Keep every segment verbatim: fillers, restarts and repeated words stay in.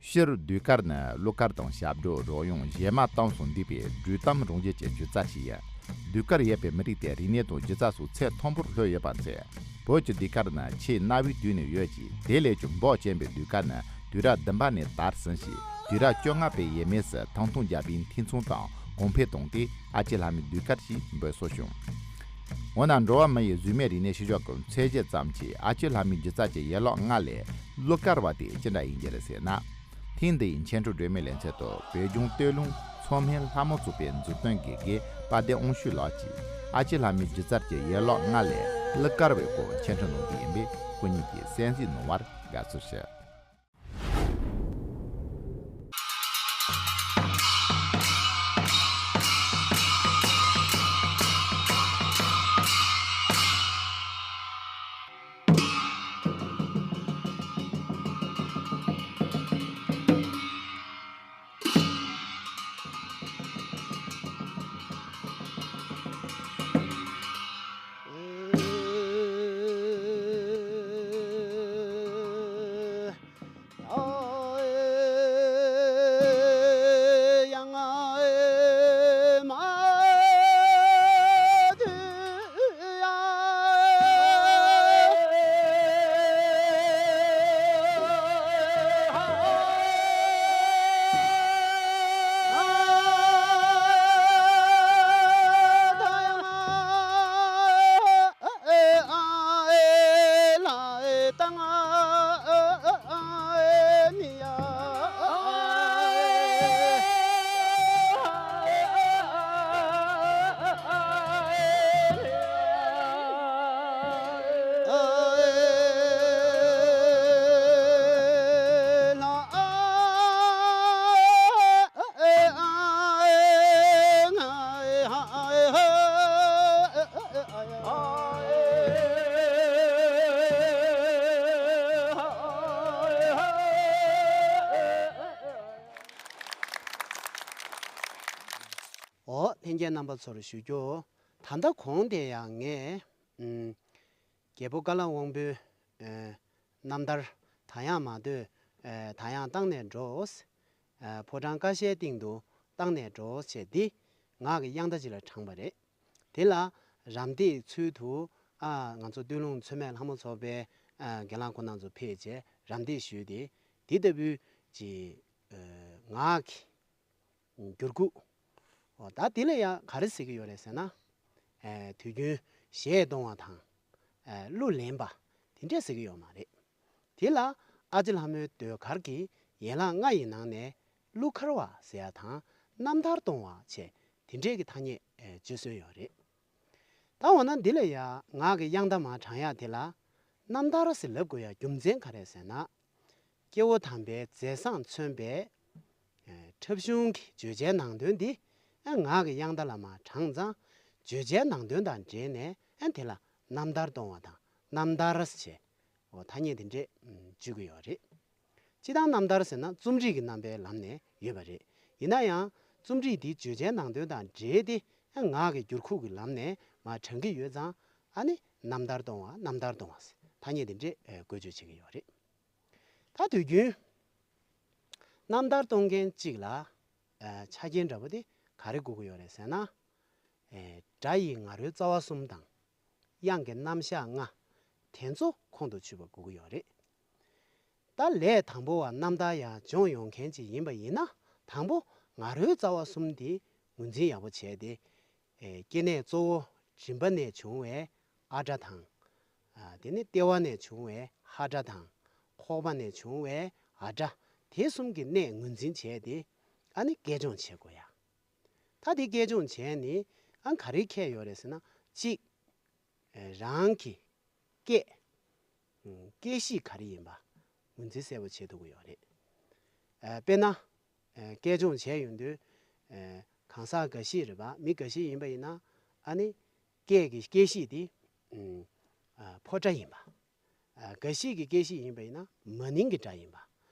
སྤྱིར་ཟློས་གར་ནི་གླུ་གར་དང་ཞབས་བྲོ། རོལ་དབྱངས། གཞས་མ་དང་སོགས་འདུས་པའི་སྒྲོས་གཏམ་རང་བཞིན་གྱི་སྒྱུ་རྩལ་ཞིག་ཡིན། ཟློས་གར་ཡོད་པའི་མི་རིགས་དེ་རིག་གནས་དང་སྒྱུ་རྩལ་སོགས་ཚད་མཐོན་པོར་ལྷོད་ཡོད་པ་མཚོན། བོད་ཀྱི་ཟློས་གར་ནི་ཆེས་གནའ་བོའི་དུས་ནས་ཡོད་ཅིང་། དེ་ལས་ཀྱང་འབོད་ཆེན་པོའི་ཟློས་གར་ནི་དུས་རབས་བདུན་པ་ནས་དར་ཟིན་ཞིང་། དུས་རབས་བཅོ་ལྔ་པའི་ཡས་མས་སུ་ཐང་སྟོང་རྒྱལ་པོའི་འཐུས་ཚང་དང་གོང་འཕེལ་བཏང་སྟེ། ཨ་ཅེ་ལྷ་མོའི་ཟློས་གར་ཞེས་འབོད་སྲོལ་བྱུང་། འོ་ན་འགྲོ་བ་མི་ཡི་གཟུགས་མེད་རིག་གནས་ཤུལ་བཞག་གི་མཚོན་བྱེད་ཙམ་གྱིས་ཨ་ཅེ་ལྷ་མོའི་སྒྱུ་རྩལ་གྱི་ཡན་ལག་ལྔ་ལས་གླུ་གར་བ་དེ་ཅི་འདྲ་ཡིན་རྒྱུ་རེད་ཟེར་ན། ཐེངས་འདིའི་འཆད་ཁྲིད་སྒྲོན་མེའི་ལེ་ཚན་དུ་བོད་ལྗོངས་སྟོད་ལུང་མཚོ་སྨན་ལྷ་མོ་ཚོགས་པའི་མཛུབ་སྟོན་དགེ་རྒན་དཔལ་ལྡན་དབང་ཕྱུག་ལགས་ཀྱིས་ཨ་ཅེ་ལྷ་མོའི་སྒྱུ་རྩལ་གྱི་ཡན་ལག་ལྔ་ལས་གླུ་གར་བའི་སྐོར་འཆད་ཁྲིད་གནང་རྒྱུ་ཡིན་པས། སྐུ་ཉིད་ཀྱིས་གསན་གཟིགས་གནང་བར་དགའ་བསུ་ཞུ། འོ། ལྷན་རྒྱས་རྣམ་པ་ཚོར་ཞུ་རྒྱུ། ད་ལྟ་གོང་དེ་ཡང་ངས་ཨུམ། རྒྱལ་པོ་ཀ་ལ་དབང་པོའི་ཨེ། རྣམ་ཐར། ད་ཡང་མ་ལྟོས། ཨེ། ད་ཡང་བཏང་ནས་འགྲོ། ཨེ། ཕོ་བྲང་ཀ་ཤའི་སྟེང་དུ་བཏང་ནས་འགྲོ་ཞེས་འདི་ངག་གི་དབྱངས་རྟ་ཅིག་ལ་དྲངས་པ་རེད། དེ་ལ་རམ་འདེགས་ཚུལ་དུ། ཨ། ང་ཚོ་སྟོད་ལུང་མཚོ་སྨན་ལྷ་མོ་ཚོགས་པའི། ཨ། རྒན་ལགས་ཁོང་རྣམ་ཚོ་ཕེབས་བྱས་རམ་འདེགས་ཞུས་ཏེ། འདི་ལྟ་བུའི་ཅིག་ཨེ། ངག་གི་འགྱུར་ཁུག་འོ། ད་དེ་ལ་ཡང་ག་རེ་ཟེར་གྱི་ཡོད་རེད་ཟེར་ན། ཨེ། དུས་རྒྱུན་གཞས་གཏོང་བ་དང་། ཨེ། གླུ་ལེན་པ་དེ་འདྲས་ཟེར་གྱི་ཡོད་མ་རེད། དེ་ལ་ཨ་ཅེ་ལྷ་མོའི་ཟློས་གར་གྱི་ཡན་ལག་ལྔ་ཡི་ནང་ནས་གླུ་གར་བ་ཟེར་ཡ་དང་རྣམ་ཐར་གཏོང་བ་བཅས་དེ་འདྲས་ཀྱི་ཐ་སྙད། ཨེ། བརྗོད་སྲོལ་ཡོད་རེད། ད་འོ་ན་འདི་ལ་ཡང་ངག་གི་དབྱངས་རྟ་མར་དྲངས་ཡ་དེ་ལ་རྣམ་ཐར་ཟེར་ལབ་དགོས་ཡ་རྒྱུ་མཚན་ག་རེ་ཟེར་ན། སྐྱེ་བོ་དམ་པའི་མཛད་བཟང་མཚོན་པའི་ཨེ། འཁྲབ་གཞུང་གི་བརྗོད་བྱའི་ནང་དོན་འདི། ཨེ། ངག་གི་དབྱངས་རྟ་ལ་མར་དྲངས་ཙང་། བརྗོད་བྱའི་ནང་དོན་དང་འབྲེལ་ནས། ཨེ། དེ་ལ་རྣམ་ཐར་གཏོང་བ་དང་རྣམ་ཐར་ཞེས། འོ། ཐ་སྙད་འདི་འདྲས་འཇུག་གི་ཡོད་རེད། སྤྱིར་བཏང་རྣམ་ཐར་ཟེར་ན་རྩོམ་རིག་གི་རྣམ་པའི་ལམ་ནས་ཡོད་པ་རེད། ཡིན་ན་ཡང་རྩོམ་རིག་འདི་བརྗོད་བྱའི་ནང་དོན་དང་འབྲེལ་ཏེ། ཨེ། ངག་གི་འགྱུར་ཁུག་གི་ལམ་ནས་མར་དྲངས་ཀྱི་ཡོད་ཙང་། ཨ་ནི་རྣམ་ཐར་གཏོང་བ། རྣམ་ཐར་གཏོང་བ་ཟེར་ཐ་སྙད་འདི་འདྲས། ཨེ། བཀོལ་སྤྱོད་བྱེད་ཀྱི་ཡོད་རེད། ད་དུས་རྒྱུན་རྣམ་ཐར་གཏོང་མཁན་གཅིག་ལ། ཨ། ཆ་རྐྱེན་འདྲ་པོ་དེ་ག་རེ་དགོས་ཀྱི་ཡོད་རེད་ཟེར་ན། ཨེ། སྒྲ་ཡི་ང་རོའི་རྩ་བ་གསུམ་དང་། དབྱངས་ཀྱི་རྣམ་གཞག་ལྔ། དེ་ཚོ་ཁོང་དུ་ཆུད་པ་དགོས་ཀྱི་ཡོད་རེད། ད་ལས་དང་པོ་བ་རྣམ་ཐར་ཡར་སྦྱོང་ཡོང་མཁན་ཅིག་ཡིན་པ་ཡིན་ན། དང་པོ་ང་རོའི་རྩ་བ་གསུམ་དེ་ངོས་འཛིན་ཡག་པོ་བྱས་ཏེ། ཨེ། སྐྱེ་གནས་གཙོ་བོ་མགྲིན་པ་ནས་བྱུང་བའི་ཨ་སྒྲ་དང་། ཨ། དེ་ནས་ལྟེ་བ་ནས་བྱུང་བའི་ཧ་སྒྲ་དང་། ཁོག་པ་ནས་བྱུང་བའི་འ་སྒྲ། དེ་གསུམ་གྱི་གནས་ངོས་འཛིན་བྱས་ཏེ། ཨ་ནི་སྐད་སྦྱོང་བྱེད་དགོས་ཡ། ད་དེ་སྐད་སྦྱོང་བྱས་ནས། ཨ། ག་རེ་ཁྱད་ཡོད་རེད་ཟེར་ན། གཅིག་ཨེ། རང་གི་སྐད། ཨ། སྐད་གཤིས་ག་རེ་ཡིན་པ་ངོས་འཛིན་གསལ་པོ་བྱེད་ཐུབ་ཀྱི་ཡོད་རེད། ཨ། དཔེར་ན། ཨ། སྐད་སྦྱོང་བྱས་ཡོང་དུས། ཨ། གང་ཟག་འགའ་ཞིག་རེད་པ། མི་འགའ་ཞིག་ཡིན་པ་ཡིན་ན། ཨ་ནི་སྐད་ཀྱི་སྐད་གཤིས་དེ། ཨ། ཕོ་སྒྲ་ཡིན་པ། ཨ། འགའ་ཞིག་གི་སྐད་གཤིས་ཡིན་པ་ཡིན་ན་མ་ནིང་གི་སྒྲ་ཡིན་པ།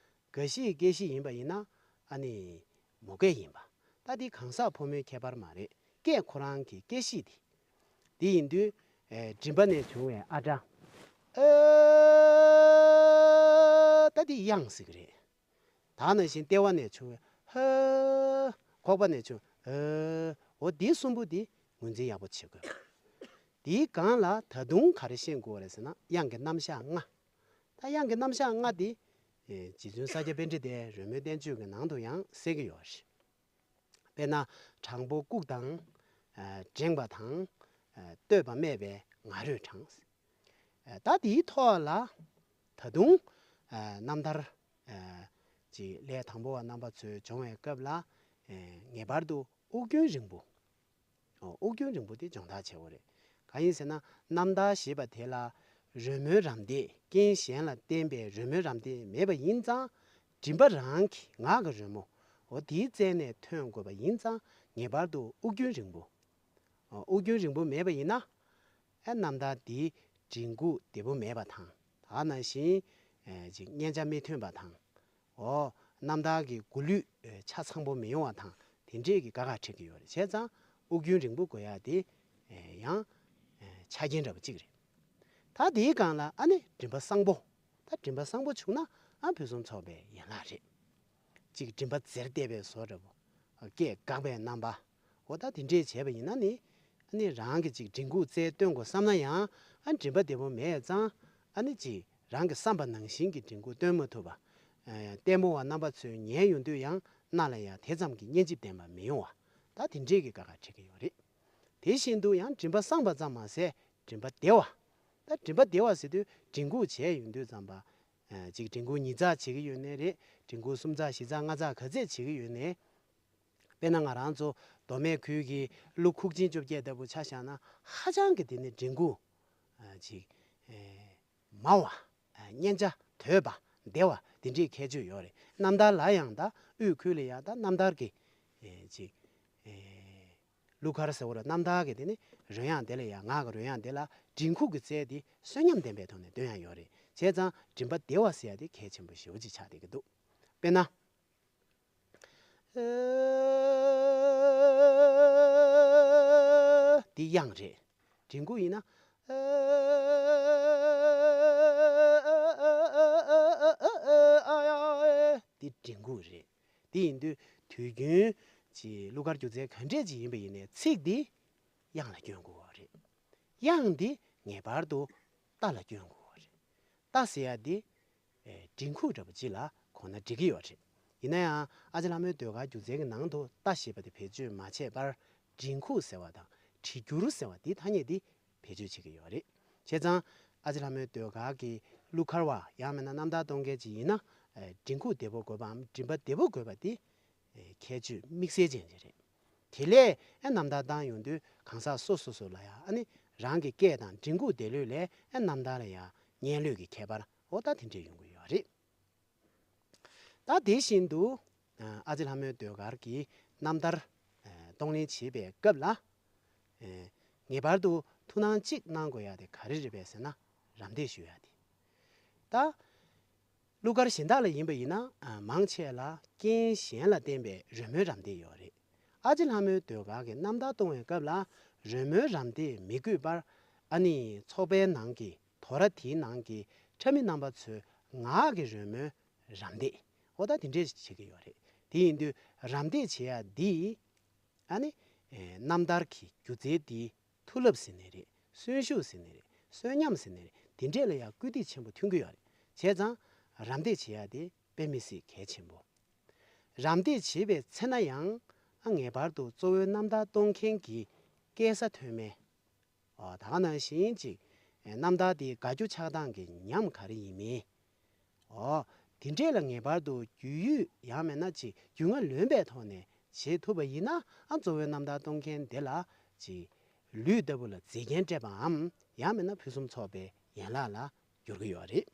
འགའ་ཞིག་གི་སྐད་གཤིས་ཡིན་པ་ཡིན་ན་ཨ་ནི་མོ་སྐད་ཡིན་པ། ད་དེ་གང་ཟག་ཕོ་མོའི་ཁྱད་པར་མ་རེད། སྐད་ཁོ་རང་གི་སྐད་གཤིས་དེ། དེ་ཡིན་དུས། ཨེ། མགྲིན་པ་ནས་བྱུང་བའི་ཨ་སྒྲ། ཨ། ད་དེ་དབྱངས་ཟེར་གི་རེད། ད་ནང་བཞིན་ལྟེ་བ་ནས་བྱུང་བའི་ཧ། ཁོག་པ་ནས་བྱུང་ཨ། འོ་འདི་གསུམ་པོ་འདི་ངོས་འཛིན་ཡག་པོ་བྱེད་དགོས། དེའི་སྒང་ལ་ད་དུང་ག་རེ་ཤེས་དགོས་རེད་ཟེར་ན། དབྱངས་ཀྱི་རྣམ་གཞག་ལྔ། ད་དབྱངས་ཀྱི་རྣམ་གཞག་ལྔ་འདི་རྗེ་བཙུན་ས་སྐྱ་པཎྜི་ཏའི་རོལ་མོའི་བསྟན་བཅོས་ཀྱི་ནང་དུ་ཡང་གསལ་གྱི་ཡོད་རེད། དཔེར་ན་དྲང་པོ་བཀུག་དང་། ཨ། བསྒྲེངས་པ་དང་། ཨ། བསྟོད་པ་སྨད་པའི་ང་རོས་དྲངས། ཨ། ད་དེའི་ཐོག་ལ་ད་དུང་། ཨ། རྣམ་ཐར། ཨ། ཅིག་ལས་དང་པོ་བ་རྣམ་པ་ཚོས་སྦྱོང་བའི་སྐབས་ལ། ཨ། ངེས་པར་དུ་དབུགས་རྒྱུན་རིང་པོ། ཨོ། དབུགས་རྒྱུན་རིང་པོ་དེ་སྦྱོང་བརྡར་བྱེད་དགོས་རེད། གང་ཡིན་ཟེར་ན་རྣམ་ཐར་ཞེས་པ་དེ་ལ་རོལ་མོའི་རམ་འདེགས། རྐྱེན་གཞན་ལ་བརྟེན་པའི་རོལ་མོའི་རམ་འདེགས་མེད་པ་ཡིན་ཙང་། མགྲིན་པ་རང་གི་ངག་གི་རོལ་མོ། འོ་དེའི་རྩལ་ནས་ཐོན་དགོས་པ་ཡིན་ཙང་། ངེས་པར་དུ་དབུགས་རྒྱུན་རིང་པོ། ཨོ། དབུགས་རྒྱུན་རིང་པོ་མེད་པ་ཡིན་ན། ཨ། རྣམ་ཐར་འདིའི་མགྲིན་ཁུག་བདེ་པོ་མེད་པ་དང་། ད་ནང་བཞིན། ཨ། ཅིག་སྙན་ཆ་མི་ཐོན་པ་དང་། འོ། རྣམ་ཐར་གྱི་མགོ་ལུས་ཆ་ཚང་པོ་མི་ཡོང་བ་དང་དེ་འདྲས་ཀྱི་དཀའ་ཁག་འཕྲད་ཀྱི་ཡོད་རེད། བྱས་ཙང་དབུགས་རྒྱུན་རིང་པོ་དགོས་ཡ་དེ་ཡང་ཆ་རྐྱེན་འདྲ་པོ་གཅིག་རེད། ད་དེའི་སྒང་ལ་ཨ་ནི་མགྲིན་པ་བཟང་པོ། ད་མགྲིན་པ་བཟང་པོ་བྱུང་ན་ཨ་ཕུན་སུམ་ཚོགས་པའི་ཡན་ལག་རེད། གཅིག་མགྲིན་པ་འཛེར་བསྡད་པའི་བཟོ་འདྲ་པོ། སྐད་འགག་པའི་རྣམ་པ། འོ་ད་དེ་འདྲས་བྱས་པ་ཡིན་ན་ནི། ཨ་ནི་རང་གི་ཅིག་མགྲིན་ཁུག་རྩལ་སྟོན་དགོས་བསམ་ན་ཡང་། ཨ། མགྲིན་པ་བདེ་པོ་མེད་ཙང་། ཨ་ནི་ཅིག་རང་གི་བསམ་པ་ནང་བཞིན་གྱི་མགྲིན་ཁུག་སྟོན་མ་ཐུབ་པ། ཨ། ལྟད་མོ་བ་རྣམ་པ་ཚོས་ཉན་ཡོང་དུས་ཡང་རྣ་ལ་ཡང་དེ་ཙམ་གྱི་སྙན་འཇེབས་ལྡན་པ་མི་ཡོང་བ། ད་དེ་འདྲས་ཀྱི་དཀའ་ཁག་འཕྲད་ཀྱི་ཡོད་རེད། དེ་བཞིན་དུ་ཡང་མགྲིན་པ་བཟང་པ་ཙམ་མ་ཟད་མགྲིན་པ་བདེ་བ། ད་མགྲིན་པ་བདེ་བ་ཟེར་དུས་མགྲིན་ཁུག་བྱས་ཡོང་དུས་ཙམ་པ། ཨ། ཅིག་མགྲིན་ཁུག་ཉིས་བརྩེགས་བྱེད་ཀྱི་ཡོད་ནའི་རེད། མགྲིན་ཁུག་གསུམ་བརྩེགས་བཞི་བརྩེགས་ལྔ་བརྩེགས་ག་ཚད་བྱེད་ཀྱི་ཡོད་ནའི། དཔེར་ན་ང་རང་ཚོ་མདོ་སྨད་ཁུལ་གྱི་གླུ་ཁུག་ཆེན་བཅོ་བརྒྱད་ལྟ་བུ་ཆ་བཞག་ན་ཧ་ཅང་གི་དེ་ནི་མགྲིན་ཁུག་ཨ། ཅིག་ཨེ། མང་བ། ཨ། སྙན་ཆ་དོད་པ། བདེ་བ་དེ་འདྲའི་ཁྱད་ཆོས་ཡོད་རེད། རྣམ་ཐར་ལ་ཡང་ད་དབུས་ཁུལ་ལ་ཡང་ད་རྣམ་ཐར་གྱི། ཨེ། ཅིག་ཨེ། གླུ་གར་ཟེར་བ་ལ་རྣམ་ཐར་གྱི་དེ་ནི་རོལ་དབྱངས་དེ་ལ་ཡང་ངག་གི་རོལ་དབྱངས་དེ་ལ་མགྲིན་ཁུག་གི་རྩལ་དེ་གསོན་ཉམས་ལྡན་པའི་ཐོག་ནས་འདོན་ཡ་ཡོད་རེད། བྱས་ཙང་མགྲིན་པ་བདེ་བ་ཟེར་ཡ་དེ་གལ་ཆེན་པོ་ཞེ་པོ་ཅིག་ཆགས་བསྡད་ཀྱི་འདུག་དཔེར་ན། འདི་དབྱངས་རེད། མགྲིན་ཁུག་ཡིན་ན། འདི་མགྲིན་ཁུག་རེད། འདི་ཡིན་དུས་དུས་རྒྱུན་གྱི་གླུ་གར་སྒྱུ་རྩལ་ག་འདྲས་ཅིག་ཡིན་པ་ཡིན་ནའི་ཚིག་འདི་དབྱངས་ལ་བསྐྱོན་དགོས་པ་རེད། དབྱངས་འདི་ངེས་པར་དུ་རྟ་ལ་བསྐྱོན་དགོས་པ་རེད། རྟ་ཟེར་ཡ་འདི། ཨེ། མགྲིན་ཁུག་འདྲ་པོ་ཅིག་ལ་གོ་ན་འགྲིག་གི་ཡོད་རེད། ཡིན་ན་ཡང་ཨ་ཅེ་ལྷ་མོའི་ཟློས་གར་སྒྱུ་རྩལ་གྱི་ནང་དུ་རྟ་ཞེས་པ་དེ་བེད་སྤྱོད་མ་བྱས་པར་མགྲིན་ཁུག་ཟེར་བ་དང་གྲེ་འགྱུར་ཟེར་བ་འདིའི་ཐ་སྙད་འདི་བེད་སྤྱོད་བྱེད་ཀྱི་ཡོད་རེད། བྱས་ཙང་ཨ་ཅེ་ལྷ་མོའི་ཟློས་གར་གྱི་གླུ་གར་བ་ཡང་མིན་ན་རྣམ་ཐར་གཏོང་མཁན་ཅིག་ཡིན་ན། ཨེ། མགྲིན་ཁུག་བདེ་པོ་དགོས་པའམ་མགྲིན་པ་བདེ་པོ་དགོས་པ་འདི། ཨེ། ཁྱད་ཆོས་དམིགས་བསལ་ཅན་ཅིག་རེད། དེ་ལས་ཨེ་རྣམ་ཐར་བཏང་ཡོང་དུས་གང་ཟག་སོ་སོ་སོ་ལ་ཡང་ཨ་ནི་རང་གི་སྐད་དང་མགྲིན་ཁུག་བདེ་ལོས་ལས་ཨེ་རྣམ་ཐར་ལ་ཡང་སྙན་ལོས་ཀྱི་ཁྱད་པར་འོ་ད་དེ་འདྲས་ཡོང་གི་ཡོད་རེད། ད་དེ་བཞིན་དུ་ཨ་ཅེ་ལྷ་མོའི་ཟློས་གར་གྱི་རྣམ་ཐར་གཏོང་ལེན་བྱེད་པའི་སྐབས་ལ་ངེས་པར་དུ་ཐུགས་སྣང་གཅིག་གནང་དགོས་ཡ་དེ་ག་རེ་རེད་པས་ཟེར་ན་རམ་འདེགས་ཞུ་ཡ་དེ། ད། གླུ་གར་གཞན་དག་ལ་ཡིན་པ་ཡིན་ན་མང་ཆེ་ལ་རྐྱེན་གཞན་ལ་བརྟེན་པའི་རོལ་མོའི་རམ་འདེགས་ཡོད་རེད། ཨ་ཅེ་ལྷ་མོའི་ཟློས་གར་གྱི་རྣམ་ཐར་གཏོང་བའི་སྐབས་ལ་རོལ་མོའི་རམ་འདེགས་མི་དགོས་པར་ཨ་ནི་ཚོགས་པའི་ནང་གི་དོ་ར་དེའི་ནང་གི་འཁྲབ་མི་རྣམ་པ་ཚོས་ངག་གི་རོལ་མོའི་རམ་འདེགས་འོ་ད་དེ་འདྲས་བྱེད་ཀྱི་ཡོད་རེད། དེ་ཡིན་དུས་རམ་འདེགས་བྱེད་ཡ་འདི། ཨ་ནི། ཨེ། རྣམ་ཐར་གྱི་སྒྱུ་རྩལ་འདིའི་མཐུ་རླབས་ཟེར་ནའི་རེད། གསོན་ཤུགས་ཟེར་ནའི་རེད། གསོན་ཉམས་ཟེར་ནའི་རེད། དེ་འདྲས་ལ་ཡང་སྐུལ་འདེད་ཆེན་པོ་ཐོན་གྱི་ཡོད་རེད། བྱས་ཙང་རམ་འདེགས་བྱེད་ཡ་དེ་དཔེ་མི་སྲིད་གལ་ཆེན་པོ། རམ་འདེགས་བྱེད་པའི་ཚེ་ན་ཡང་ཨ་ངེས་པར་དུ་གཙོ་བོའི་རྣམ་ཐར་གཏོང་མཁན་གྱི་སྐྱེལ་ས་མཐོ་དམན། ཨོ། ད་ག་ནང་བཞིན་ཅིག་རྣམ་ཐར་དེའི་དགའ་སྐྱོ་ཆགས་སྡང་གི་ཉམས་ག་རེ་ཡིན་མིན། ཨོ། དེ་འདྲས་ལ་ངེས་པར་དུ་རྒྱུས་ཡོད་ཡང་མིན་ན་ཅིག་རྒྱུས་མངའ་ལོན་པའི་ཐོག་ནས་བྱེད་ཐུབ་པ་ཡིན་ན་ཨ་གཙོ་བོའི་རྣམ་ཐར་གཏོང་མཁན་དེ་ལ་ཅིག་ལུས་ལྟ་བུ་ལ་མཛེས་རྒྱན་སྤྲས་པའམ་ཡང་མིན་ན་ཕུན་སུམ་ཚོགས་པའི་ཡན་ལག་ལ་འགྱུར་གྱི་ཡོད་རེད།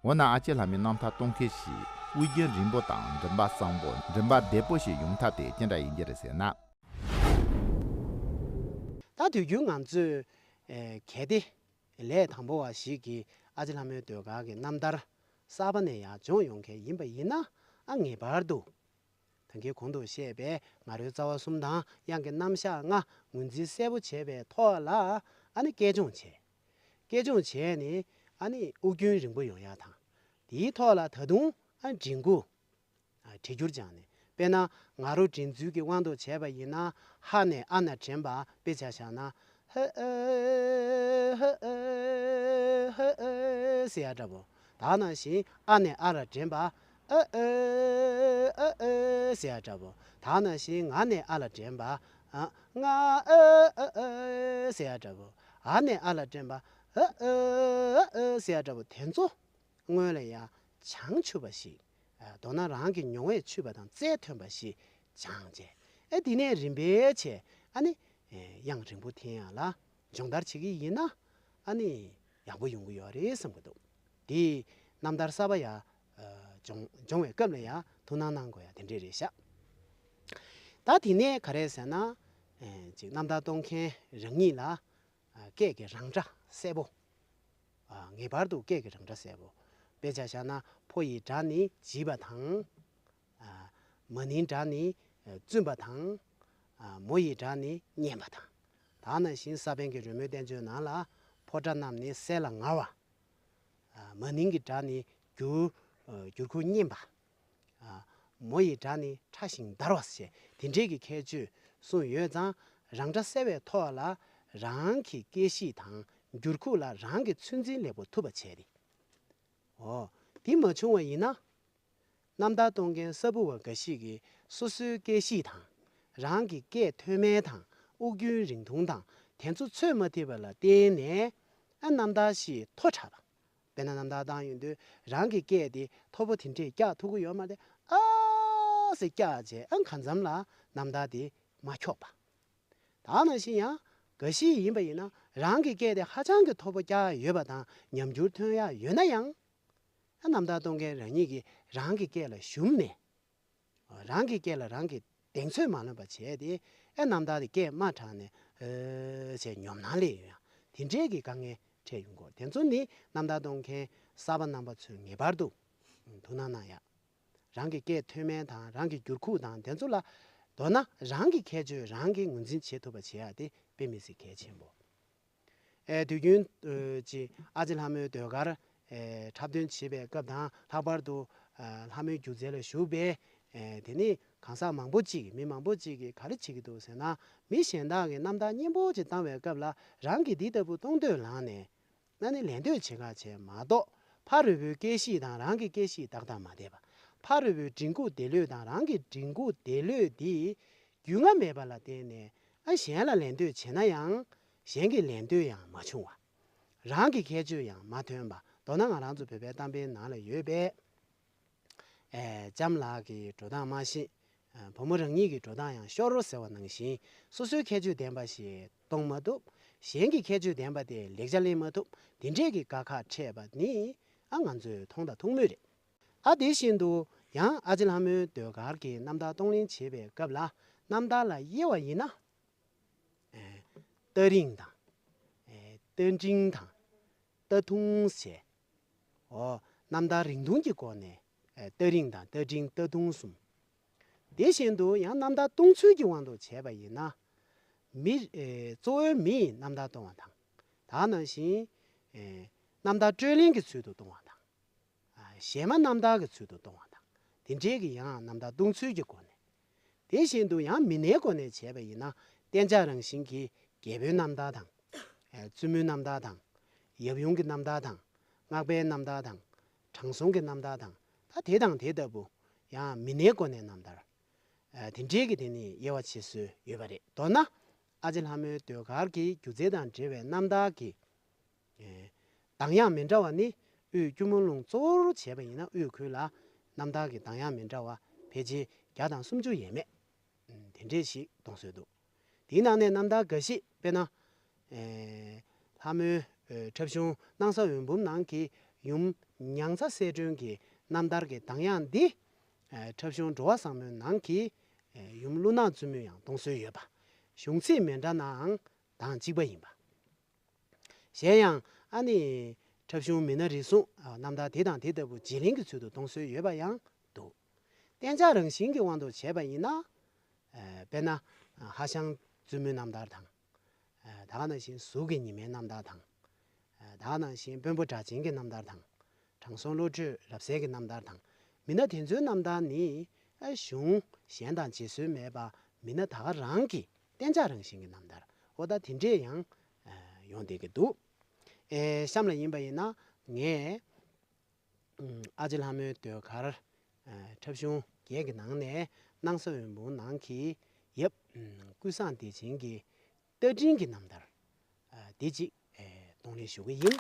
འོ་ན་ཨ་ཅེ་ལྷ་མོའི་རྣམ་ཐར་གཏོང་མཁན་ཞིག་དབུགས་རྒྱུན་རིང་པོ་དང་མགྲིན་པ་བཟང་པོ་མགྲིན་པ་བདེ་པོ་ཞིག་ཡོང་ཐབས་དེ་ཅི་འདྲ་ཡིན་གྱི་རེད་ཟེར་ན། ད་དུས་རྒྱུན་ང་ཚོས་ཨེ་གལ་ཏེ་ལས་དང་པོ་བ་ཞིག་གིས་ཨ་ཅེ་ལྷ་མོའི་ཟློས་གར་གྱི་རྣམ་ཐར་གསར་པ་ནས་ཡར་སྦྱོང་ཡོང་མཁན་ཡིན་པ་ཡིན་ན་ཨ་ངེས་པར་དུ། ད་གིན་གོང་དུ་བཤད་པའི་ང་རོའི་རྩ་བ་གསུམ་དང་དབྱངས་ཀྱི་རྣམ་གཞག་ལྔ་ངོས་འཛིན་གསལ་པོ་བྱས་པའི་ཐོག་ལ་ཨ་ནི་སྐད་སྦྱོང་བྱས། གཉེར་སྐྱོང་བྱས་ནས་ཨ་ནི་དབུགས་རྒྱུན་རིང་པོ་ཡོང་ཡག་དང་། དེའི་ཐོག་ལ་ད་དུང་ཨ་འབྲིང་གུ་ཨ་བྲི་རྒྱུར་སྦྱངས་ནས། དཔེར་ན་ང་རོ་འབྲིང་ཚུལ་གྱི་དབང་དུ་བྱས་པ་ཡིན་ན། ཧ་ནས་ཨ་ན་འདྲེན་པ། དཔེ་ཆ་བཞག་ན། ཧ་ཨ་ཧ་ཨ་ཧ་ཨ་ཟེར་ཡག་འདྲ་པོ། ད་ནང་བཞིན་ཨ་ནས་ཨ་ལ་འདྲེན་པ། ཨ་ཨ་ཨ་ཨ་ཟེར་ཡག་འདྲ་པོ། ད་ནང་བཞིན་ང་ནས་ཨ་ལ་འདྲེན་པ། ཨ་ང་ཨ་ཨ་ཨ་ཟེར་ཡག་འདྲ་པོ། ཨ་ནས་ཨ་ལ་འདྲེན་པ། ཨ་ཨ་ཨ་ཨ་ཟེར་ཡག་འདྲ་པོ་དེ་ཚོ་སྔོན་ལ་ཡང་བྱང་ཆུབ་པ་ཞིག། ཨ་མདོར་ན་རང་གི་མྱོང་བས་ཆུད་པ་དང་རྩལ་ཐོན་པ་ཞིག་སྦྱངས་བྱས། ཨེ་དེ་ནས་རིམ་པས་བྱས་ཨ་ནི་ཨེ་དབྱངས་རིང་པོ་འཐེན་ཡག་ལ་སྦྱོང་བརྡར་བྱེད་ཀྱི་ཡིན་ན་ཨ་ནི་ཡག་པོ་ཡོང་གི་ཡོད་རེད་བསམ་གྱི་འདུག། དེ་རྣམ་ཐར་གསར་པ་ཡང་ཨ་སྦྱོང་སྦྱོང་བའི་སྐབས་ལ་ཡང་ཐུགས་སྣང་གནང་དགོས་ཡག་དེ་འདྲས་རེད་ཤག། ད་དེ་ནས་ག་རེ་ཟེར་ན། ཨེ་ཅིག་རྣམ་ཐར་གཏོང་མཁན་རང་ཉིད་ལ་ཨ་སྐད་ཀྱི་རང་སྒྲ་གསལ་པོ། ཨ་ངེས་པར་དུ་སྐད་ཀྱི་རང་སྒྲ་གསལ་པོ། དཔེ་ཆ་བཞག་ན་ཕོ་ཡི་སྒྲ་ནི་བརྗིད་པ་དང་། ཨ་མ་ནིང་སྒྲ་ནི་ཨ་བཙུན་པ་དང་། ཨ་མོ་ཡི་སྒྲ་ནི་སྙན་པ་དང་། ད་ནང་བཞིན་ས་པཎ་གྱི་རོལ་མོའི་བསྟན་བཅོས་ནང་ལ་ཕོ་སྒྲ་རྣམས་ནི་གསལ་ལ་ངར་བ། ཨ་མ་ནིང་གི་སྒྲ་ནི་འགྱུར་ཨ་འགྱུར་ཁུག་སྙན་པ། ཨ་མོ་ཡི་སྒྲ་ནི་ཕྲ་ཞིང་འདར་བ་ཞེས་དེ་འདྲས་ཀྱི་ཁྱད་ཆོས་གསུངས་ཡོད་ཙང་། རང་སྒྲ་གསལ་བའི་ཐོག་ལ་རང་གི་སྐད་གཤིས་དང་འགྱུར་ཁུག་ལ་རང་གི་ཚོད་འཛིན་ལེགས་པོ་ཐུབ་པ་བྱས་ཏེ། འོ། དེ་མ་བྱུང་བ་ཡིན་ན། རྣམ་ཐར་གཏོང་མཁན་གསར་བུ་བ་འགའ་ཞིག་གིས་སོ་སོའི་སྐད་གཤིས་དང་། རང་གི་སྐད་མཐོ་དམན་དང་དབུགས་རྒྱུན་རིང་ཐུང་དང་དེ་ཚོ་ཚོད་མ་ཐིག་པ་ལ་བརྟེན་ནས་ཨ་རྣམ་ཐར་ཞིག་མཐོ་དྲགས་པ། དཔེར་ན་རྣམ་ཐར་བཏང་ཡོང་དུས་རང་གི་སྐད་དེ་མཐོ་པོ་དེ་འདྲས་བཀྱག་ཐུབ་ཀྱི་ཡོད་མ་རེད། ཨ་ཟེར་བཀྱག་བྱས་ཨ་གང་འཚམ་ལ་རྣམ་ཐར་དེ་མ་འཁྱོག་པ། ད་ནང་བཞིན་ཡང་འགའ་ཞིག་ཡིན་པ་ཡིན་ན་རང་གི་སྐད་དེ་ཧ་ཅང་གི་མཐོ་པོ་བཀྱག་ཡོད་པ་དང་ཉམས་འགྱུར་ཐོན་ཡག་ཡོད་ན་ཡང་། ཨ་རྣམ་ཐར་གཏོང་མཁན་རང་ཉིད་ཀྱིས་རང་གི་སྐད་ལ་ཞུམ་ནས། རང་གི་སྐད་ལ་རང་གིས་གདེང་ཚོད་མ་ལོན་པ་བྱས་ཏེ་ཨེ་རྣམ་ཐར་དེ་སྐད་དམའ་དྲགས་ནས་ཨེ་ཞེས་ཉོབ་སྣང་སླེབས་ཡོང་ཡག་དེ་འདྲས་ཀྱི་དཀའ་ངལ་འཕྲད་ཡོང་གི་ཡོད། དེ་ཚོ་ནི་རྣམ་ཐར་གཏོང་མཁན་གསར་པ་རྣམ་པ་ཚོས་ངེས་པར་དུ་ཐུགས་སྣང་གནང་ཡག། རང་གི་སྐད་མཐོ་དམན་དང་རང་གི་འགྱུར་ཁུག་དང་དེ་ཚོ་ལ་མདོར་ན་རང་གི་ཁྱད་ཆོས་རང་གིས་ངོས་འཛིན་བྱེད་ཐུབ་པ་བྱེད་ཡག་དེ་དཔེ་མི་སྲིད་གལ་ཆེན་པོ། ཨེ་དུས་རྒྱུན་ཨེ་ཅིག་ཨ་ཅེ་ལྷ་མོའི་ཟློས་གར་ཨེ་འཁྲབ་སྟོན་བྱེད་པའི་སྐབས་དང་ལྷག་པར་དུ་ཨ་ལྷ་མོའི་སྒྱུ་རྩལ་ལ་ཞུགས་པའི་ཨེ་དེ་ནི་གང་ཟག་མང་པོ་ཅིག་གིས་མི་མང་པོ་ཅིག་གིས་ག་རེ་བྱེད་ཀྱི་འདུག་ཟེར་ན། མི་གཞན་དག་གིས་རྣམ་ཐར་སྙན་པོ་ཅིག་བཏང་བའི་སྐབས་ལ་རང་གིས་འདི་ལྟ་བུ་གཏོང་འདོད་ལངས་ནས་ཨ་ནི་ལད་ཟློས་བྱེད་ཁ་བྱས་མ་གཏོགས་ཕ་རོལ་པོའི་སྐད་གཤིས་དང་རང་གི་སྐད་གཤིས་ཏག་ཏག་མ་བསྡད་པ། ཕ་རོལ་པོའི་མགྲིན་ཁུག་བདེ་ལོས་དང་རང་གི་མགྲིན་ཁུག་བདེ་ལོས་འདི་རྒྱུས་མངའ་མེད་པ་ལ་བརྟེན་ནས་ཨ་གཞན་ལ་ལད་ཟློས་བྱས་ན་ཡང་གཞན་གྱིས་ལད་ཟློས་ཡང་མ་བྱུང་བ། རང་གི་ཁྱད་ཆོས་ཡང་མ་ཐོན་པ། མདོར་ན་ང་རང་ཚོ་བོད་པའི་གཏམ་དཔེའི་ནང་ལ་ཡོད་པའི་ཨེ་ལྕམ་ལགས་ཀྱི་འགྲོ་སྟངས་མ་ཤེས། ཨེ་བུ་མོ་རང་ཉིད་ཀྱི་འགྲོ་སྟངས་ཡང་ཤོར་ཟེར་བ་ནང་བཞིན། སོ་སོའི་ཁྱད་ཆོས་ལྡན་པ་ཞིག་གཏོང་མ་ཐུབ། གཞན་གྱི་ཁྱད་ཆོས་ལྡན་པ་དེ་ལེགས་ཆ་ལེན་མ་ཐུབ། འདི་འདྲས་ཀྱི་དཀའ་ཁག་འཕྲད་པ་ནི་ཨ་ང་ཚོས་མཐོང་དང་ཐུག་མུས་རེད། ཨ་དེ་བཞིན་དུ་ཡང་ཨ་ཅེ་ལྷ་མོའི་ཟློས་གར་གྱི་རྣམ་ཐར་གཏོང་ལེན་བྱེད་པའི་སྐབས་ལ་རྣམ་ཐར་ལ་དབྱེ་བ་ཡིན་ན། ཨེ་རྟ་རིང་དང་། ཨེ་རྟ་འབྲིང་དང་། རྟ་ཐུང་ཞེས། འོ། རྣམ་ཐར་རིང་ཐུང་གི་སྒོ་ནས་ཨེ་རྟ་རིང་དང་རྟ་འབྲིང་རྟ་ཐུང་གསུམ། དེ་བཞིན་དུ་ཡང་རྣམ་ཐར་གཏོང་ཚུལ་གྱི་དབང་དུ་བྱས་པ་ཡིན་ན། མི་ཨེ་གཙོ་བོའི་མི་ཡི་རྣམ་ཐར་གཏོང་བ་དང་། ད་ནང་བཞིན་ཨེ་རྣམ་ཐར་སྤྲོད་ལེན་གྱི་ཚུལ་དུ་གཏོང་བ་དང་། ཨ་གཞས་མ་རྣམ་ཐར་གྱི་ཚུལ་དུ་གཏོང་བ་དང་། དེ་འདྲའི་གི་ཡང་རྣམ་ཐར་གཏོང་ཚུལ་གྱི་སྒོ་ནས། དེ་བཞིན་དུ་ཡང་མི་སྣའི་སྒོ་ནས་བྱས་པ་ཡིན་ན་གཏན་འཇགས་རང་བཞིན་གྱི་རྒྱལ་པོའི་རྣམ་ཐར་དང་། ཨ་བཙུན་མོའི་རྣམ་ཐར་དང་། ཡབ་ཡུམ་གྱི་རྣམ་ཐར་དང་། སྔགས་པའི་རྣམ་ཐར་དང་། དྲང་སྲོང་གི་རྣམ་ཐར་དང་། ད་དེ་དང་དེ་ལྟ་བུ་ཡང་མི་སྣའི་སྒོ་ནས་རྣམ་ཐར། ཨ་དེ་འདྲའི་གི་དེ་ནི་དབྱེ་བ་ཕྱེ་སྲོལ་ཡོད་པ་རེད། མདོར་ན་ཨ་ཅེ་ལྷ་མོའི་ཟློས་གར་གྱི་སྒྱུ་རྩལ་དང་འབྲེལ་བའི་རྣམ་ཐར་གྱི་ཨེ་གདངས་དབྱངས་མི་འདྲ་བ་ནི་དབུས་སྐྱོར་མོ་ལུང་གཙོ་བོར་བྱས་པ་ཡིན་ན་དབུས་ཁུལ་ལ་རྣམ་ཐར་གྱི་གདངས་དབྱངས་མི་འདྲ་བ་ཕལ་ཆེར་བརྒྱ་དང་སུམ་ཅུ་ཡས་མས། ཨུམ་དེ་འདྲས་ཞིག་གཏོང་སྲོལ་འདུག། དེའི་ནང་ནས་རྣམ་ཐར་འགའ་ཞིག་དཔེར་ན། ཨེ་ལྷ་མོའི་ཨེ་འཁྲབ་གཞུང་སྣང་ས་འོད་འབུམ་ནང་གི་ཡུམ་མྱང་ཚ་གསལ་སྒྲོན་གྱི་རྣམ་ཐར་གྱི་གདངས་དབྱངས་འདི། ཨེ་འཁྲབ་གཞུང་འགྲོ་བ་བཟང་མོའི་ནང་གི་ཨེ་ཡུམ་ཀླུ་ནག་བཙུན་མོས་ཡང་གཏོང་སྲོལ་ཡོད་པ། གཞུང་ཚིག་མི་འདྲ་ནའང་གདངས་གཅིག་པ་ཡིན་པ། གཞན་ཡང་ཨ་ནི་འཁྲབ་གཞུང་མི་སྣ་རེ་ཟུང་ཨ་རྣམ་ཐར་དེ་དང་དེ་ལྟ་བུ་བརྗེ་ལེན་གྱི་ཚུལ་དུ་གཏོང་སྲོལ་ཡོད་པ་ཡང་འདུག། གཏན་འཇགས་རང་བཞིན་གྱི་དབང་དུ་བྱས་པ་ཡིན་ན། ཨ་དཔེར་ན་ཧ་ཤང་བཙུན་མོའི་རྣམ་ཐར་དང་། ཨ་ད་ག་ནང་བཞིན་གཟུགས་ཀྱི་ཉི་མའི་རྣམ་ཐར་དང་། ཨ་ ད་ག་ནང་བཞིན་དཔོན་པོ་སྒྲ་ཆེན་གྱི་རྣམ་ཐར་དང་། དྲང་སྲོང་བློ་གྲོས་རབ་གསལ་གྱི་རྣམ་ཐར་དང་། མི་སྣ་དེ་ཚོའི་རྣམ་ཐར་ནི་ཨ་གཞུང་གཞན་དང་བརྗེ་སྲོལ་མེད་པ། མི་སྣ་ད་ག་རང་གི་གཏན་འཇགས་རང་བཞིན་གྱི་རྣམ་ཐར། འོ་ད་དེ་འདྲས་ཡང་ཡོང་བསྡད་ཀྱི་འདུག་ཨེ་གཤམ་ལ་ཡིན་པ་ཡིན་ན་ངས་ཨ་ཅེ་ལྷ་མོའི་ཟློས་གར་འཁྲབ་གཞུང་བརྒྱད་ཀྱི་ནང་ནས་སྣང་ས་འོད་འབུམ་ནང་གི་ཡབ་ཀུན་བཟང་བདེ་ཆེན་གྱི་རྟ་འབྲིང་གི་རྣམ་ཐར་འདི་གཅིག་གདོང་ལེན་ཞུ་གི་ཡིན།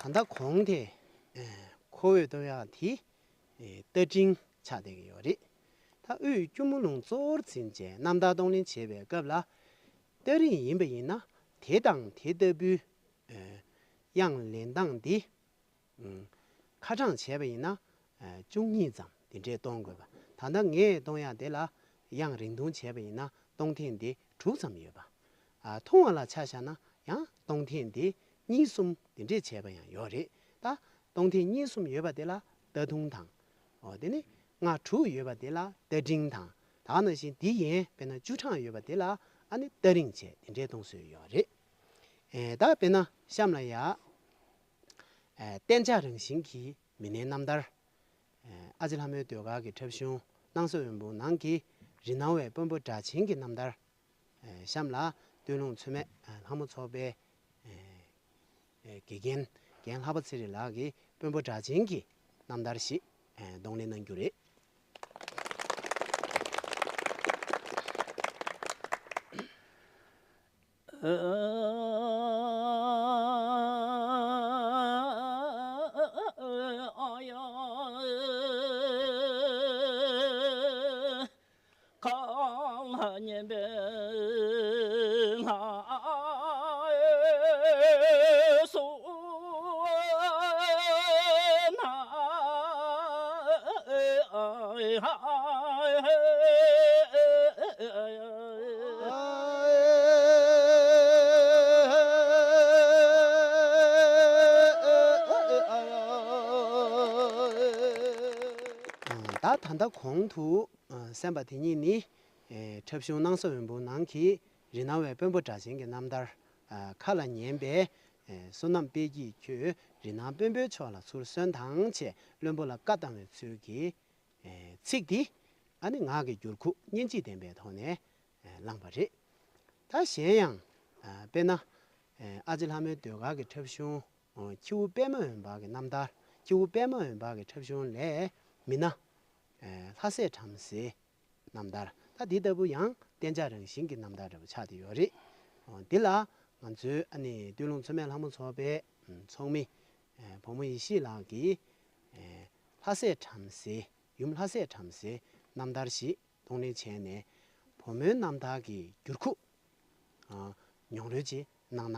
ད་ལྟ་གོང་དེ་ཁོ་བོས་གཏོང་ཡག་དེ་རྟ་འབྲིང་ཆགས་བསྡད་ཀྱི་ཡོད་རེད། ད་དབུས་སྐྱོར་མོ་ལུང་གཙོ་བོར་འཛིན་བྱས་རྣམ་ཐར་གཏོང་ལེན་བྱེད་པའི་སྐབས་ལ། རྟ་རིང་ཡིན་པ་ཡིན་ན་དེ་དང་དེ་ལྟ་བུའི་དབྱངས་ལེན་སྟངས་འདི། ཁ་གྲངས་བྱས་པ་ཡིན་ན་བཅུ་གཉིས་ཙམ་དེ་འདྲས་གཏོང་དགོས་པ། ད་ལྟ་ངས་གཏོང་ཡག་དེ་ལ་དབྱངས་རིང་ཐུང་བྱས་པ་ཡིན་ན་གཏོང་ཐེངས་དེ་དྲུག་ཙམ་ཡོད་པ། ཐུང་བ་ལ་ཆ་བཞག་ན་ཡང་གཏོང་ཐེངས་དེ་གཉིས་གསུམ་དེ་འདྲས་བྱས་པ་ཡང་ཡོད་རེད། ད་གཏོང་ཐེངས་གཉིས་གསུམ་ཡོད་པ་དེ་ལ་རྟ་ཐུང་དང་། འོ་དེ་ནི་ལྔ་དྲུག་ཡོད་པ་དེ་ལ་རྟ་འབྲིང་དང་། ད་ག་ནང་བཞིན་དེ་ཡན་དཔེར་ན་བཅུ་གྲངས་ཡོད་པ་དེ་ལ་ཨ་ནི་རྟ་རིང་བྱས་དེ་འདྲས་གཏོང་སྲོལ་ཡོད་རེད། ད་དཔེར་ན་གཤམ་ལ་ཡ། གཏན་འཇགས་རང་བཞིན་གྱི་མི་སྣའི་རྣམ་ཐར། ཨ་ཅེ་ལྷ་མོའི་ཟློས་གར་གྱི་འཁྲབ་གཞུང་སྣང་ས་འོད་འབུམ་ནང་གི་རི་ནང་བའི་དཔོན་པོ་སྒྲ་ཆེན་གྱི་རྣམ་ཐར། གཤམ་ལ་སྟོད་ལུང་མཚོ་སྨད་ལྷ་མོ་ཚོགས་པའི་དགེ་རྒན་རྒན་ལྷག་པ་ཚེ་རིང་ལགས་ཀྱིས་དཔོན་པོ་སྒྲ་ཆེན་གྱི་རྣམ་ཐར་ཞིག་གདོང་ལེན་གནང་རྒྱུ་རེད། ད་ད་ལྟ་གོང་དུ་གསན་པ་དེ་གཉིས་ནི། འཁྲབ་གཞུང་སྣང་ས་འོད་འབུམ་ནང་གི་རི་ནང་བའི་དཔོན་པོ་སྒྲ་ཆེན་གྱི་རྣམ་ཐར། ཁ་ལ་ཉན་པའི་བསོད་ནམས་དཔལ་སྐྱེད་ཁྱོད་རི་ནང་དཔོན་པོའི་ཕྱོགས་ལ་ཚུར་གསོན་དང་ཅེས་བློན་པོ་ལ་བཀའ་བཏང་བའི་ཚུལ་གྱི་ཚིག་འདི་ཨ་ནི་ངག་གི་འགྱུར་ཁུག་སྙན་འཇེབས་ལྡན་པའི་ཐོག་ནས་བླངས་པ་རེད། ད་གཞན་ཡང་དཔེར་ན་ཨ་ཅེ་ལྷ་མོའི་ཟློས་གར་གྱི་འཁྲབ་གཞུང་ཁྱེའུ་པད་མ་འོད་འབར་གྱི་རྣམ་ཐར། ཁྱེའུ་པད་མ་འོད་འབར་གྱི་འཁྲབ་གཞུང་ལས་མི་སྣ་ལྷ་སྲས་བྲམ་ཟེ་རྣམ་ཐར། ད་འདི་ལྟ་བུ་ཡང་གཏན་འཇགས་རང་བཞིན་གྱི་རྣམ་ཐར་འདྲ་བོ་ཆགས་བསྡད་ཡོད་རེད། འོ་འདི་ལ་ང་ཚོའི་ཨ་ནི་སྟོད་ལུང་མཚོ་སྨད་ལྷ་མོ་ཚོགས་པའི་ཚོགས་མི་བུ་མོ་ཡེ་ཤེས་ལགས་ཀྱིས་ལྷ་སྲས་བྲམ་ཟེ། ཡུམ་ལྷ་སྲས་བྲམ་ཟེའི་རྣམ་ཐར་ཞིག་གདོང་ལེན་བྱས་ནས་བུ་མོའི་རྣམ་ཐར་གྱི་འགྱུར་ཁུག་མྱོང་རོལ་ཅིག་གནང་ན།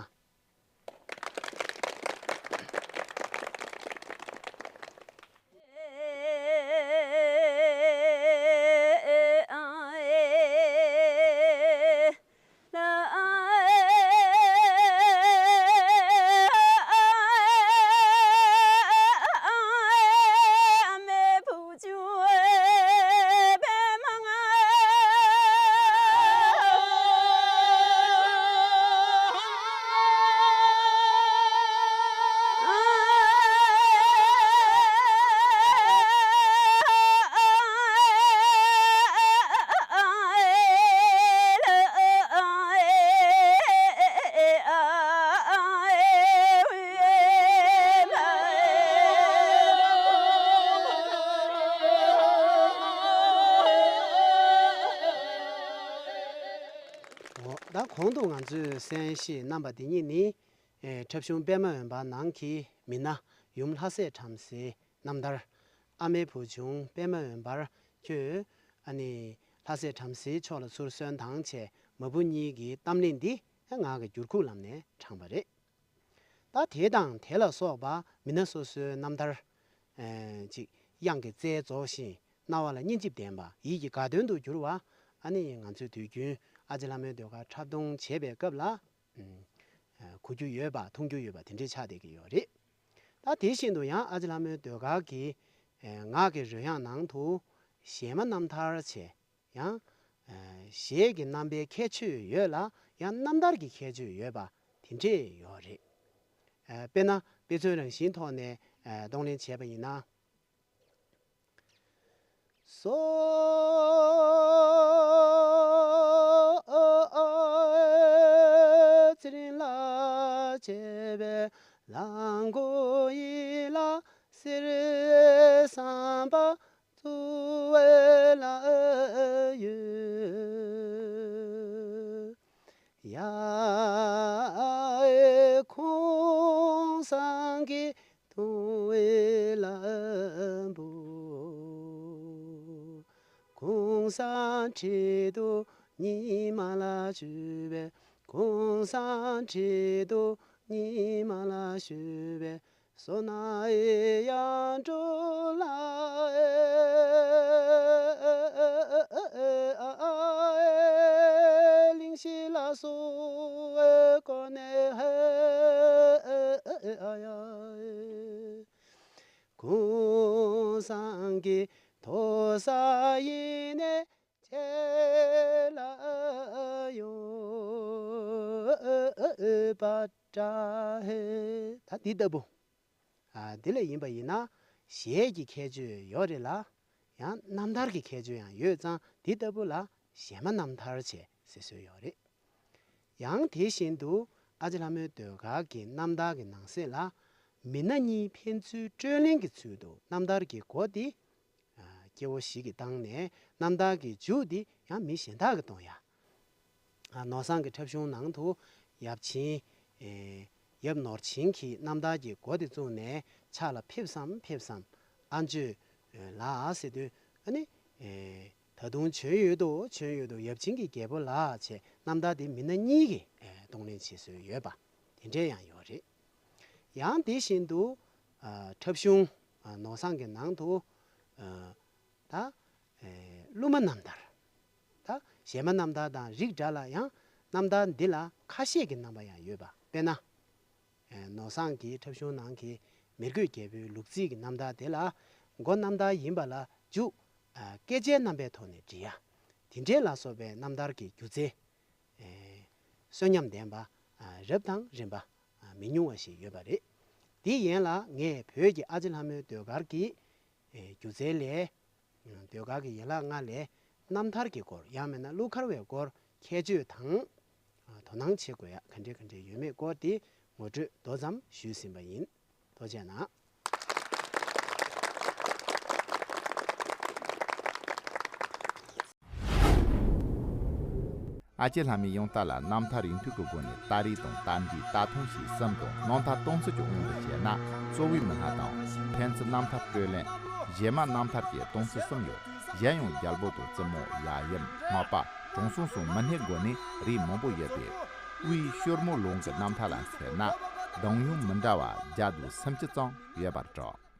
ང་ཚོས་གསན་བཞེས་གནང་བ་འདི་ཉིད་ནི། ཨེ། འཁྲབ་གཞུང་པད་མ་འོད་འབར་ནང་གི་མི་སྣ་ཡུམ་ལྷ་སྲས་བྲམ་ཟེའི་རྣམ་ཐར། ཨ་མའི་བུ་ཆུང་པད་མ་འོད་འབར་ཁྱོད་ཨ་ནི་ལྷ་སྲས་བྲམ་ཟེའི་ཕྱོགས་ལ་ཚུར་གསོན་དང་བྱས་མ་བུ་གཉིས་ཀྱི་གཏམ་གླེང་འདི་ང་གི་འགྱུར་ཁུག་ལམ་ནས་དྲངས་པ་རེད། ད་དེ་དང་དེ་ལ་སོགས་པ་མི་སྣ་སོ་སོའི་རྣམ་ཐར། ཨེ། ཅིག་དབྱངས་ཀྱི་རྩལ་རྫོགས་ཤིང་རྣ་བ་ལ་སྙན་འཇེབས་ལྡན་པ་ཡིད་ཀྱི་དགའ་སྟོན་དུ་གྱུར་བ། ཨ་ནི་ང་ཚོས་དུས་རྒྱུན་ཨ་ཅེ་ལྷ་མོའི་ཟློས་གར་འཁྲབ་སྟོན་བྱེད་པའི་སྐབས་ལ། ཨ། གོ་རྒྱུ་ཡོད་པ་མཐོང་རྒྱུ་ཡོད་པ་དེ་འདྲའི་ཆགས་བསྡད་ཀྱི་ཡོད་རེད། ད་དེ་བཞིན་དུ་ཡང་ཨ་ཅེ་ལྷ་མོའི་ཟློས་གར་གྱི། ཨེ། ངག་གི་རོལ་དབྱངས་ནང་དུ་གཞས་མ་རྣམ་ཐར་བྱས། ཡང་། ཨ། གཞས་ཀྱི་རྣམ་པའི་ཁྱད་ཆོས་ཡོད་ལ་ཡང་རྣམ་ཐར་གྱི་ཁྱད་ཆོས་ཡོད་པ་དེ་འདྲས་ཡོད་རེད། ཨ། དཔེར་ན་དཔེ་མཚོན་རང་བཞིན་ཐོག་ནས། ཨ། གཏོང་ལེན་བྱས་པ་ཡིན་ན། སོ། ཚེ་རིང་ལ་བྱེད་པའི་ལ་མགོ་ཡི་ལ་གསེར་ཟམ་པ། བཙུགས་པའི་ལ་ཡོད། ཡ། ཁོང་སང་གི་དུང་བའི་ལམ་བུ། གུང་སེང་ཁྲི་གདུགས་ཉི་མ་ལ་བཞུགས་པའི། གུང་སེང་ཁྲི་གདུགས་ཉི་མ་ལ་བཞུགས་པའི། སོ་ན་ཡི་ཡང་འགྲོ་ལ། གླིང་བཞི་ལ་སོགས་བསྐོར་ནས། གུང་སེང་གི་མཐོ་ས་ཡི་ནས་བྱེད་ལ་ཡོད་པ་འདྲ། ད་འདི་ལྟ་བུ། ཨ། འདི་ལ་ཡིན་པ་ཡིན་ན་གཞས་ཀྱི་ཁྱད་ཆོས་ཡོད་རེད་ལ། ཡང་རྣམ་ཐར་གྱི་ཁྱད་ཆོས་ཡང་ཡོད་ཙང་འདི་ལྟ་བུ་ལ་གཞས་མ་རྣམ་ཐར་བྱས་ཟེར་སྲོལ་ཡོད་རེད། ཡང་དེ་བཞིན་དུ་ཨ་ཅེ་ལྷ་མོའི་ཟློས་གར་གྱི་རྣམ་ཐར་གྱི་ནང་གསེས་ལ། མི་སྣ་གཉིས་ཕན་ཚུན་སྤྲོད་ལེན་གྱི་ཚུལ་དུ་རྣམ་ཐར་གྱི་མགོ་དེ། ཨ། སྐྱེ་བོ་ཞིག་གིས་བཏང་ནས་རྣམ་ཐར་གྱི་མཇུག་དེ་ཡང་མི་གཞན་དག་གིས་གཏོང་ཡ། ཨ། ནོར་བཟང་གི་འཁྲབ་གཞུང་ནང་དུ་ཡབ་ཆེན། ཨེ། ཡབ་ནོར་ཆེན་གྱིས་རྣམ་ཐར་གྱི་མགོ་དེ་བཙུགས་ནས་ཕྱག་ལ་ཕེབས་སམ་ཕེབས་སམ། ཨ་མཆོད་ལགས་ཟེར་དུས། ཨ་ནི། ཨེ། ད་དུང་བྱོན་ཡོད་དོ། བྱོན་ཡོད་དོ། ཡབ་ཆེན་གྱི་རྒྱལ་པོ་ལགས་བྱས་རྣམ་ཐར་དེ་མི་སྣ་གཉིས་ཀྱིས། ཨེ། གཏོང་ལེན་བྱེད་སྲོལ་ཡོད་པ་དེ་འདྲས་ཡང་ཡོད་རེད། ཡང་དེ་བཞིན་དུ། ཨ། འཁྲབ་གཞུང་། ཨ། ནོར་བཟང་གི་ནང་དུ། ཨ། ད། ཨེ། གླུ་མ་རྣམ་ཐར། ད་གཞས་མ་རྣམ་ཐར་དང་རིགས་འདྲ་ལ་ཡང་རྣམ་ཐར་འདི་ལ་ཁ་ཤས་ཀྱི་རྣམ་པ་ཡང་ཡོད་པ། དཔེར་ན། ཨེ། ནོར་བཟང་གི་འཁྲབ་གཞུང་ནང་གི་མི་རྒོད་རྒྱལ་པོའི་ལུག་རྫི་གི་རྣམ་ཐར་དེ་ལ། མགོ་རྣམ་ཐར་ཡིན་པ་ལ་མཇུག་ཨ། སྐད་ཆའི་རྣམ་པའི་ཐོག་ནས་འབྲི་ཡ། དེ་འདྲས་ལ་སོགས་པའི་རྣམ་ཐར་གྱི་སྒྱུ་རྩལ། ཨེ། གསོན་ཉམས་ལྡན་པ། ཨ། རབ་དང་རིམ་པ། ཨ། མི་ཉུང་བ་ཞིག་ཡོད་པ་རེད། དེའི་ཡན་ལ་ངས་བོད་ཀྱི་ཨ་ཅེ་ལྷ་མོའི་ཟློས་གར་གྱི། ཨེ། སྒྱུ་རྩལ་ལས། ཟློས་གར་གྱི་ཡན་ལག་ལྔ་ལས་རྣམ་ཐར་གྱི་སྐོར། ཡང་མིན་ན་གླུ་གར་བའི་སྐོར་ཁྱད་ཆོས་དང་། ཨ། དོ་སྣང་བྱེད་དགོས་ཡ་ག་འདྲས་ག་འདྲས་ཡོད་མེད་སྐོར་དེ་ངོ་སྤྲོད་མདོ་ཙམ་ཞུས་ཟིན་པ་ཡིན། ཐུགས་རྗེ་གནང་། ཨ་ཅེ་ལྷ་མོས་ཡང་ལྟ་ལ་རྣམ་ཐར་རིང་ཐུང་གི་སྒོ་ནས་ད་རེས་དང་ད་འདིའི་ད་ཐེངས་ཞེས་གསུམ་དང་རྣམ་ཐར་གཏོང་ཚུལ་གྱི་དབང་དུ་བྱས་ན། གཙོ་བོའི་མི་སྣ་དང་། ཕན་ཚུན་རྣམ་ཐར་སྤྲོད་ལེན། གཞས་མ་རྣམ་ཐར་བཅས་གཏོང་ཚུལ་གསུམ་ཡོད། གཞན་ཡང་རྒྱལ་པོ་དང་བཙུན་མོ། ཡབ་ཡུམ། སྔགས་པ། དྲང་སྲོང་སོགས་མི་སྣའི་སྒོ་ནས་རིགས་མང་པོ་ཡོད་པས། དབུས་སྐྱོར་མོ་ལུང་གི་རྣམ་ཐར་ལ་མཚོན་ན། གདངས་དབྱངས་མི་འདྲ་བ་བརྒྱ་དང་སུམ་ཅུ་ཙམ་ཡོད་པར་གྲགས།